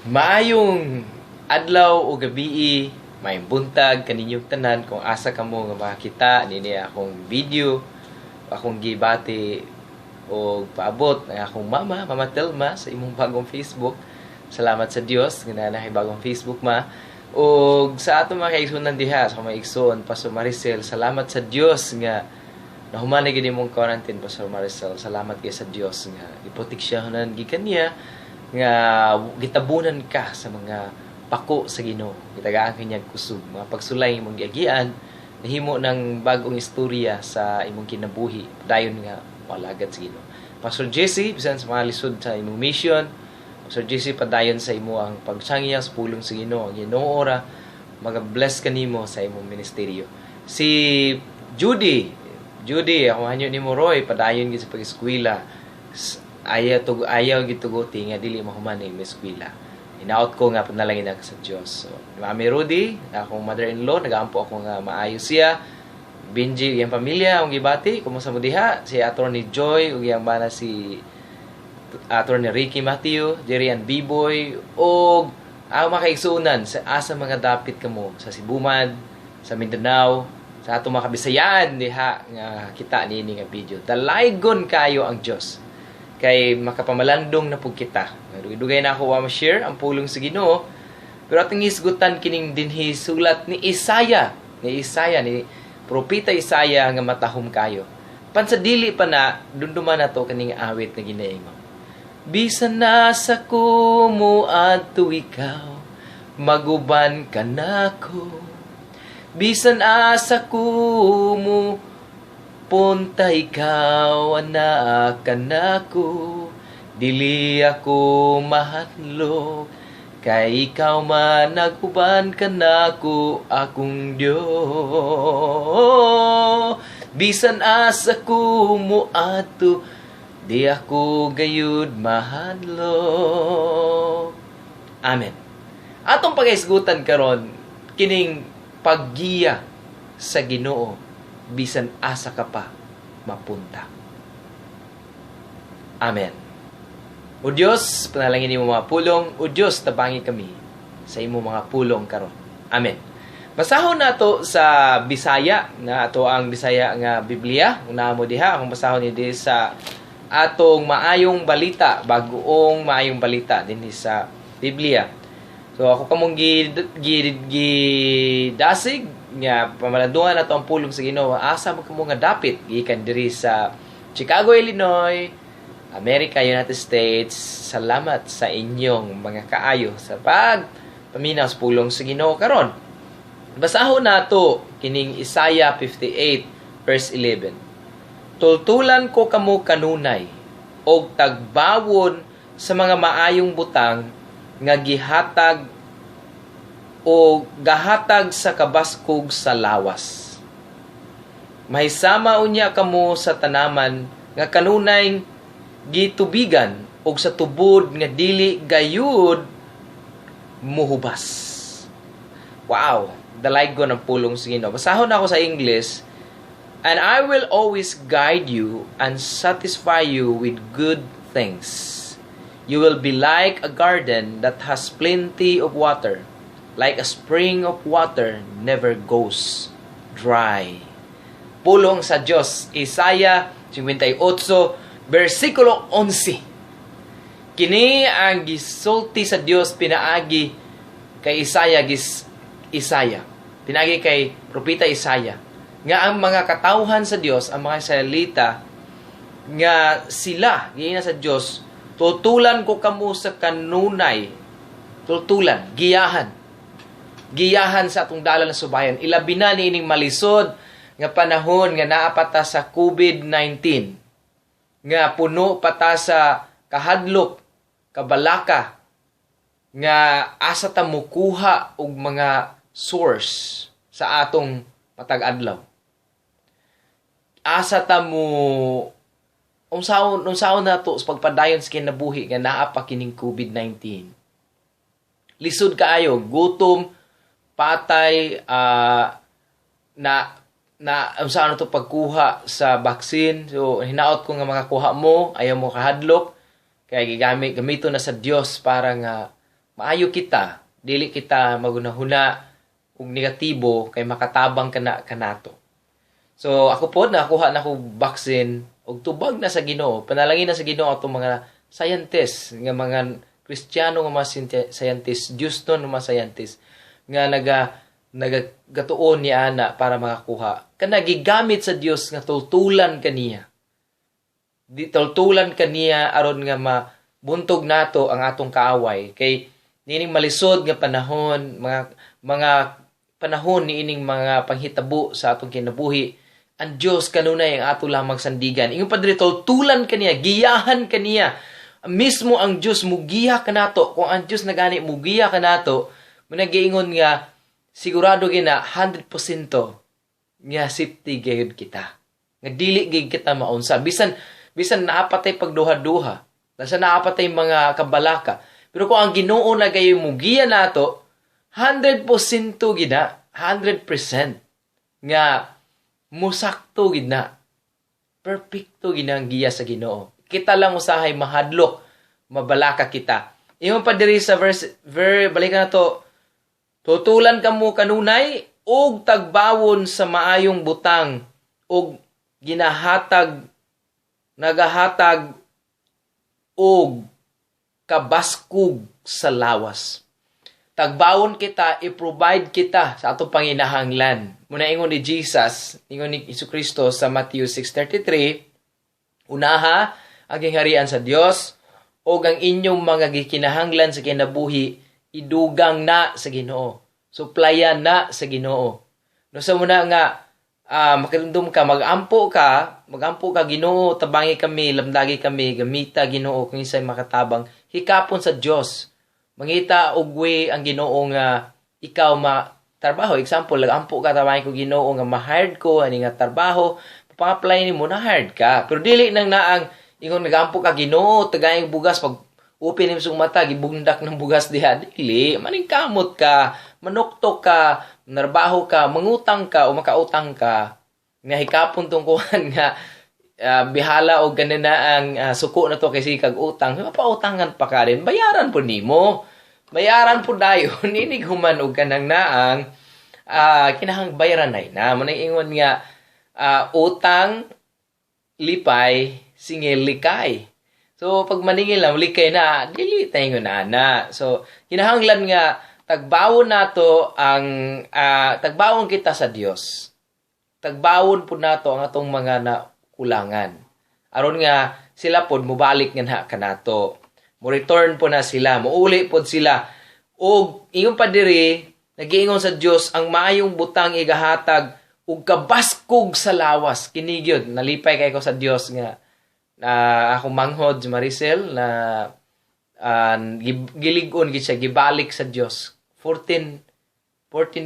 Maayong adlaw o gabii, maayong buntag kaninyong tanan kung asa kamo nga makakita nini akong video. Akong gibati og paabot ang akong mama, Mama Telma, sa imong bagong Facebook. Salamat sa Dios nga naa na bagong Facebook, ma. Og sa atong mga kaigsuonan diha, sa mga igsoon, Pastor Maricel, salamat sa Dios nga nahuman na gid imong quarantine, Pastor Maricel. Salamat kay sa Dios nga giproteksyonan gikan niya, nga gitabunan ka sa mga pako sa Ginoo. Gitagaan ka niyang kusog, mga pagsulay imong giagian, nahimo ng bag-ong istorya sa imong kinabuhi. Dayon nga palagad sa Ginoo. Pastor Jesse, bisan sa mga lisod sa imong mission, Pastor Jesse, padayon sa imo ang pagsangya sa pulong sa Ginoo. Ang Ginoo ora maga-bless kanimo sa imong ministeryo. Si Judy, Judy, ako hanyo nimo Roy, padayon gid sa pag-eskwela. Ayaw tug ayaw gituguti nga dili mahuman ang eskwela. Hinaot ko nga panalangin na ka sa Dios. So, Mami Rudy, akong mother-in-law, nagaampo ako nga maayo siya. Benji, iyang pamilya, akong gibati, kumusta mo diha? Si Attorney Joy, ug iyang bana si Attorney Ricky Matthew, Jerry and B-Boy, og ang mga kaigsuonan sa asa mga dapit kamo sa Sibuman, sa Mindanao, sa atong mga Kabisayaan diha nga kita niini nga video. Dalaygon kayo ang Dios kay makapamalandong na pug kita. Dugay na ako wa ma-share ang pulong sa Ginoo. Pero atong hisgutan kining dinhi sulat ni Isaiah, ni Isaiah, ni Propeta Isaiah nga matahom kayo. Pansa dili pa na dunduman nato kaning awit nga ginaingon. Bisan nasa ko moadto ikaw, maguban ka nako. Bisan asa ko mo punta ikaw, anaa ka nako. Dili ako mahadlok, kay ikaw man naguban kanako, akong Dios. Bisan asa ko moadto, di ako gayud mahadlok. Amen. Atong pagahisgutan karon kining paggiya sa Ginoo bisan asa ka pa mapunta. Amen. O Dios, panalangin nimo mga pulong. O Dios, tabangi kami sa imo mga pulong karon. Amen. Basahon nato sa Bisaya, na ato ang Bisaya nga Biblia. Una mo diha, akong basahon ni di sa atong Maayong Balita, Bagoong Maayong Balita dinhi sa Biblia. So ako kamong gi, gi, gi dasig nga pamalandungan nato ang pulong sa Ginoo. Asa mo kamo nga dapit gikan diri sa Chicago, Illinois, America, United States. Salamat sa inyong mga kaayo sa pag paminaw sa pulong sa Ginoo karon. Basahon nato kining Isaiah 58 verse 11. Tultulan ko kamo kanunay og tagbawon sa mga maayong butang nga gihatag o gahatag sa kabaskog sa lawas. Mahisama unya kamo sa tanaman nga kanunay gitubigan og sa tubod nga dili gayud muhubas. Wow, dalaygon ang pulong sa Ginoo. Basahon ako sa English. "And I will always guide you and satisfy you with good things. You will be like a garden that has plenty of water, like a spring of water never goes dry." Pulong sa Dios, Isaiah 58 versikulo 11. Kini ang gisulti sa Dios pinaagi kay Isaiah gis Isaiah. Pinaagi kay propeta Isaiah nga ang mga katawhan sa Dios, ang mga Israelita nga sila giina sa Dios, "Tutulan ko kamo sa kanunay." Tultulan, giyahan. Giyahan sa atong dalan na subayan. Ilabi na niining malisod nga panahon nga naa pa ta sa COVID-19. Nga puno pa ta sa kahadlok, kabalaka, nga asa ta mukuha og mga source sa atong matag adlaw. Asa ta mo unsaon unsaon nato sa pagpadayon sa kinabuhi nga naa pa kining COVID-19. Lisod kaayo, gutom, patay, na na unsaon nato pagkuha sa vaccine. So hinaot ko nga makakuha mo, ayaw mo kahadlok kay gigamit gamito na sa Dios para nga Maayo kita, dili kita magunahuna og negatibo kay makatabang kana kanato. So ako pod, nakakuha na ko vaccine og tubag na sa Ginoo. Panalangin na sa Ginoo atong mga scientists nga mga Kristiyano nga mga scientists, Houston nga mga scientists nga nagatuon ni ana para makakuha. Kana gigamit sa Dios nga tultulan kaniya. Di tultulan kaniya aron nga mabuntog nato ang atong kaaway kay niining malisod nga panahon, mga panahon niining mga panghitabo sa atong kinabuhi, ang Dios kanunay ang ato lamang sandigan. Ingon pa diri, tultulan kaniya, giyahan kaniya. Mismo ang Dios mugiya kanato. Kung ang Dios nagani mugiya kanato, mao giingon nga sigurado gina 100% nga safety gyud kita. Nga dili gyud kita maunsa. Bisan bisan naa pa tay pagduha-duha, bisan naa pa tay mga kabalaka. Pero kung ang Ginoo na gayoy mugiya nato, 100% gina, 100% nga musakto gid na. Perfecto gid ang giya sa Ginoo. Kita lang usahay mahadlok, mabalaka kita. Ingon pa diri sa verse, balikan na to. Tutulan kamo kanunay og tagbawon sa maayong butang og ginahatag nagahatag og kabaskog sa lawas. Tagbawon kita, i-provide kita sa atong panginahanglan. Muna ingon ni Jesus, ingon ni Kristo sa Matthew 6:33, "Unaha ang gingharian sa Dios ug ang inyong mga gikinahanglan sa kinabuhi idugang na sa Ginoo." Suplayan na sa Ginoo. No, sa muna nga makirundum ka, magampo ka, magampo ka, "Ginoo, tabangi kami, lamdagi kami, gamita Ginoo kung isa'y makatabang," hikapon sa Dios. Mangita og way ang Ginoo nga ikaw ma trabaho. Example, nagampo ka, "Tabangi ko Ginoo nga ma-hired ko ani nga trabaho," pang-apply nimo, na hired ka. Pero dili nang naang ingon nagampo ka, "Ginoo, tagayang bugas," pag open nimo sa mata, gibundak ng bugas diha. Dili, maningkamot ka, manuktok ka, narbaho ka, mangutang ka o makautang ka nga hikapon tong kuan nga bihala og ganun na ang suko na to kay sikag utang, mapautangan pa ka rin, bayaran po nimo. Bayaran po dayon, inig human og kanang naang kinahang bayaran ay na. Mo ingon nga utang lipay, singil likay. So pag maningil lang likay na, dili tayo na na. So kinahanglan nga tagbawon nato ang tagbawon kita sa Dios. Tagbawon pud nato ang atong mga nakulangan. Aron nga sila pod mobalik nga na kanato. Mo return po na sila, mouli pod sila. Og ingon pa diri, nagiingon sa Dios ang maayong butang igahatag ug kabaskog sa lawas. Kini gyud nalipay kay ko sa Dios nga akong manghod si Maricel na gilig-on gid siya, gibalik sa Dios. 14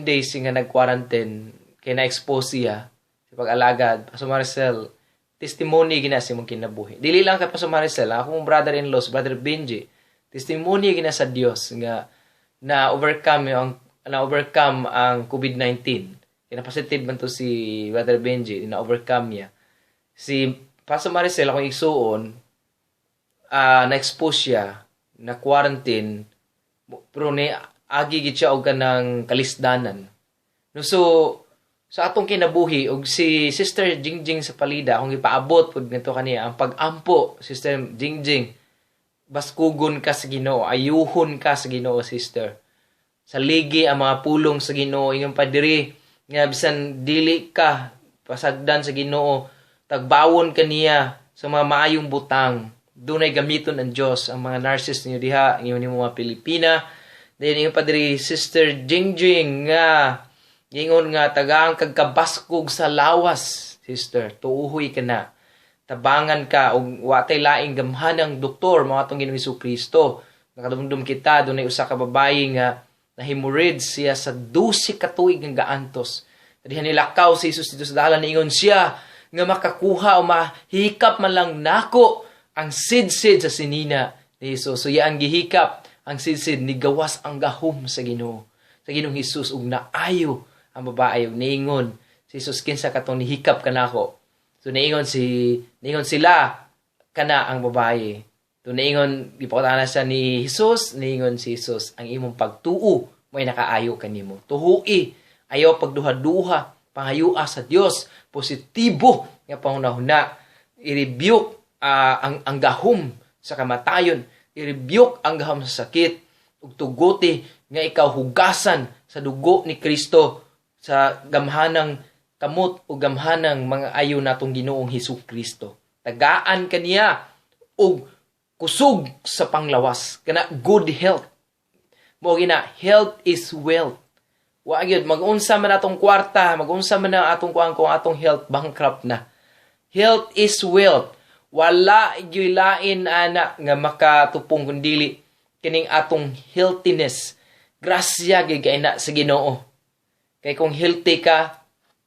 days nga nag-quarantine kay na-expose siya sa pag-alagad. Pastor Maricel, testimony gina sa imong kinabuhi. Dili lang kay Pastor Maricel, akong brother-in-law, si Brother Benji, testimony gina sa Dios nga na overcome ang COVID-19. Kaya positive man to si Brother Benji, na overcome niya. Si Pastor Maricel, akong igsuon, na-expose siya, na quarantine, pero ni agi gid siya og kanang kalisdanan. No, so sa atong kinabuhi og si Sister Jingjing sa Palida, akong ipaabot pud ngadto kaniya ang pag-ampo. Sister Jingjing, baskugon ka sa Ginoo, ayuhon ka sa Ginoo, sister. Saligi ang mga pulong sa Ginoo. Ingon pa diri nga bisan dili ka pasagdan sa Ginoo, tagbawon kaniya sa mga maayong butang. Dunay gamiton ang Dios ang mga nurses niyo diha, ingon nimo mga Pilipina. Then ingon pa diri, Sister Jingjing, nga ingon nga tagaan kag kabaskog sa lawas, sister. Tuuhoy ka na. Tabangan ka og wa tay laing gamhanang doktor mao atong Ginoong Kristo. Nakadumdum kita, dunay usa ka babayi nga nahemorrhoids siya sa 12 ka tuig nga gaantos. Diha nilakaw si Jesus dito sa dalan, niingon siya nga makakuha o mahikap man lang nako ang sidsid sa sinina ni Jesus. So iyang gihikap ang sidsid, ni gawas ang gahom sa Ginoo. Sa Ginoong Jesus ug naayo ang babae ug niingon si Jesus, "Kinsa katong nihikap kanako?" So niingon sila, kana ang babae. To niingon gipakutana siya ni Jesus, niingon si Jesus, "Ang imong pagtuo may nakaayo kanimo." Tuhui, ayaw pagduha-duha, pangayua sa Dios, positibo nga panghunahuna, i-rebuke ang gahom sa kamatayon, i-rebuke ang gahom sa sakit, ug tuguti nga ikaw hugasan sa dugo ni Kristo sa gamhanang kamot o gamhanang mga ayo natong Ginoong Hesus Kristo. Tagaan kaniya og kusog sa panglawas, kana good health. Mo gina, health is wealth. Wa gyud mag-unsa man atong kwarta, mag-unsa man ang atong kuan kung atong health bankrupt na. Health is wealth. Wala gyud lain ana nga makatupong kun dili kining atong healthiness. Grasya gyud kay na sa Ginoo. Kay kung healthy ka,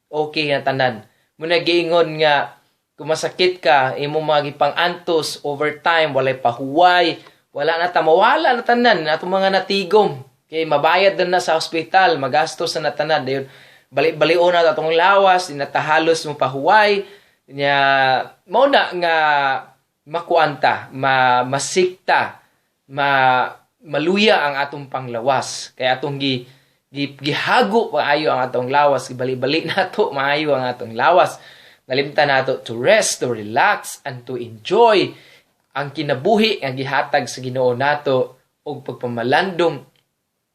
okay na tanan. Muna giingon nga kung masakit ka, imo mga gipang-antos over time, walay pahuway, wala na ta, mawala na tanan, atong mga natigom. Kay mabayad na sa ospital, magastos na tanan. Dayon, bali-balion na atong lawas, di na ta halos mo pahuway, nya mao na nga makuanta, masikta, maluya ang atong panglawas. Kaya atong gihago maayo ang atong lawas, gibali-bali nato maayo ang atong lawas. Nalimtan nato to rest, to relax, and to enjoy ang kinabuhi nga gihatag sa Ginoo nato ug pagpamalandong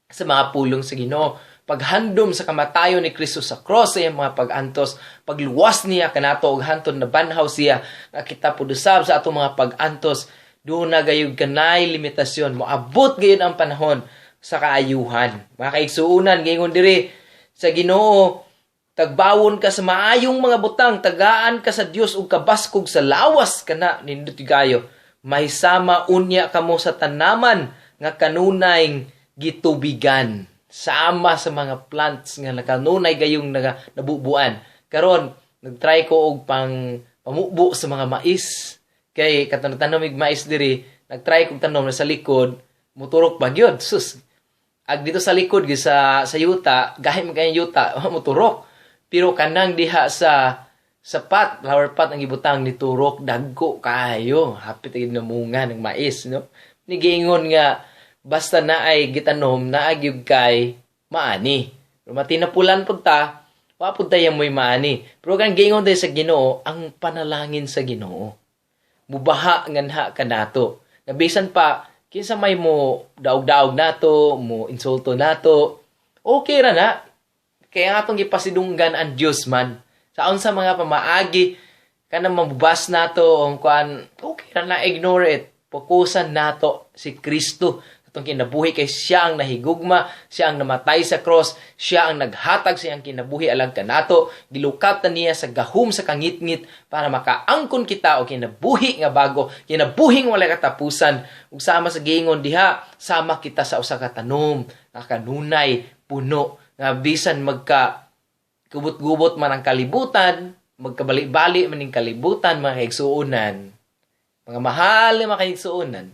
sa mga pulong sa Ginoo, paghandom sa kamatayon ni Kristo sa cross, sa iyang mga pag-antos, pagluwas niya kanato ug hantod nabanhaw siya nga kita pud usab sa atong mga pag-antos doon na gayud kanay limitasyon, moabot gayud ang panahon sa kaayuhan. Mga kaigsuonan, giingon diri sa Ginoo, tagbawon ka sa maayong mga butang, tagaan ka sa Dios ug kabaskog sa lawas kana, nindot kayo. Mahisama unya kamo sa tanaman nga kanunay gitubigan. Sama sa mga plants nga nakanunay gayong nabubuan. Karon, nagtry ko og pang pamubo sa mga mais. Kay katong tanom mig mais diri, nagtry kog tanom na sa likod, muturok ba gyud. Sus. Ag dito sa likod gyud sa yuta, gahi man kayong yuta, muturok. Pero kanang diha sa pot, flower pot ang gibutang ni turok dagko kaayo. Hapit gid namunga ng mais, no? Ni giingon nga basta na ay gitanom na gyud kay maani. Pero matinapulan pud ta, wa pud tayo mo'y maani. Pero kan giingon tayo sa Ginoo, ang panalangin sa Ginoo. Mubaha nganha kanato. Nga bisan pa kinsa may mo daog-daog nato, mo insulto nato, okay ra na. Kaya nga atong gipasidunggan ang Dios man. Sa unsa mga pamaagi kanang mabubas nato o kuan, okay ra na, ignore it. Fokusan nato si Kristo atong kinabuhi kay siya ang nahigugma, siya ang namatay sa cross, siya ang naghatag sa iyang kinabuhi alang kanato, gilukat na niya sa gahum sa kangitngit para makaangkon kita og kinabuhi nga bago, kinabuhing walay katapusan. Ug sama sa giingon diha, sama kita sa usa ka tanom nga kanunay puno nga bisan magka gubot-gubot man ang kalibutan, magkabali-bali man ning kalibutan, mga kaigsuonan, mga mahal na mga kaigsuonan,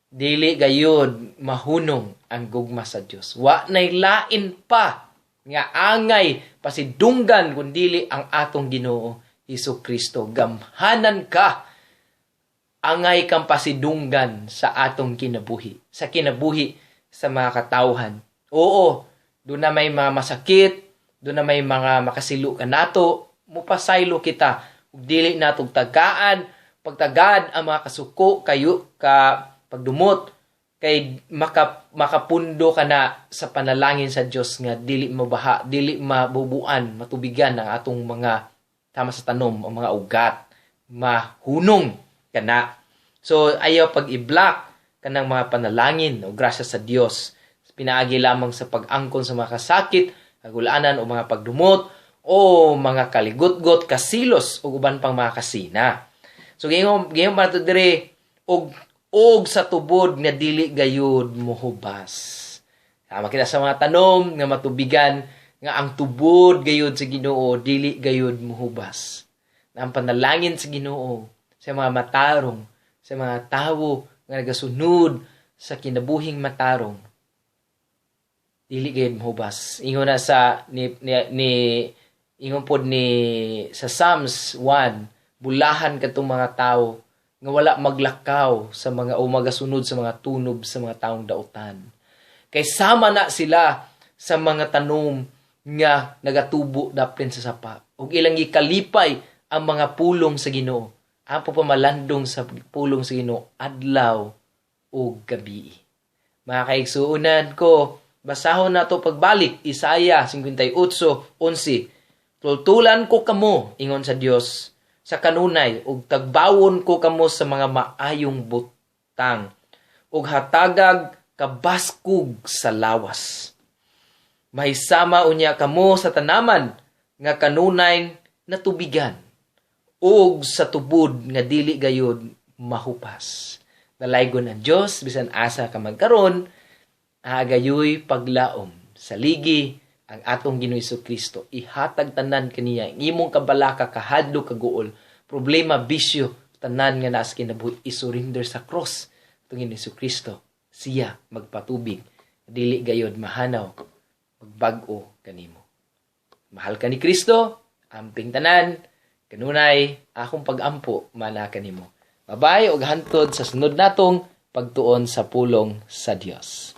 dili gayud mahunong ang gugma sa Dios. Wa nay lain pa nga angay pasidunggan kun dili ang atong Ginoo Hesus Kristo. Gamhanan ka, angay kang pasidunggan sa atong kinabuhi, sa kinabuhi sa mga katawhan. Oo, doon na may mga masakit, doon na may mga makasilo ka nato, mupasaylo kita. Ug dili natog tagaan, pagtagad ang mga kasuko kayo ka pagdumot kay makapundo ka na sa panalangin sa Dios nga dili mabaha, dili mabubuan, matubigan ang atong mga tama sa tanom, ang mga ugat, mahunong ka na. So ayaw pag i-block kanang mga panalangin o grasya sa Dios. Pinaagi lamang sa pag-angkon sa mga kasakit, kagulanan o mga pagdumot o mga kaligutgot, kasilos o uban pang mga kasina. So giingon pa nato diri og sa tubod nga dili gayud mohubas. Tama kita sa mga tanom nga matubigan nga ang tubod gayud sa Ginoo dili gayud mohubas. Na ang panalangin sa Ginoo sa mga matarong, sa mga tawo nga nagasunod sa kinabuhing matarong, dili gayud mohubas. Ingon na sa ni ingon pod ni sa Psalms 1, bulahan kadtong mga tawo Nga wala maglakaw sa mga o magasunod sa mga tunob sa mga taong dautan. Kay sama na sila sa mga tanom nga nagatubo daplin sa sapa. Ug ilang gikalipay ang mga pulong sa Ginoo. Ang pamalandong sa pulong sa Ginoo adlaw ug gabi. Mga kaigsuonan ko, basahon nato pagbalik Isaiah 58:11. "Tultulan ko kamo," ingon sa Dios, "sa kanunay ug tagbawon ko kamo sa mga maayong butang ug hatagag kabaskog sa lawas. Mahisama unya kamo sa tanaman nga kanunay natubigan ug sa tubod nga dili gayud mahupas." Dalaygon ang Dios bisan asa ka magkaron, aagayoy paglaom. Saligi ang atong Ginoo Kristo. Ihatag tanan kaniya ang imong kabalaka, kahadlok, kaguol, problema, bisyo, tanan nga naa sa kinabuhi, isurrender sa cross atong Ginoo Kristo. Siya magpatubig, dili gayod mahanaw, magbag-o kanimo. Mahal ka ni Kristo, amping tanan, kanunay akong pagampo mana kanimo. Bye-bye ug hantod sa sunod natong pagtuon sa pulong sa Dios.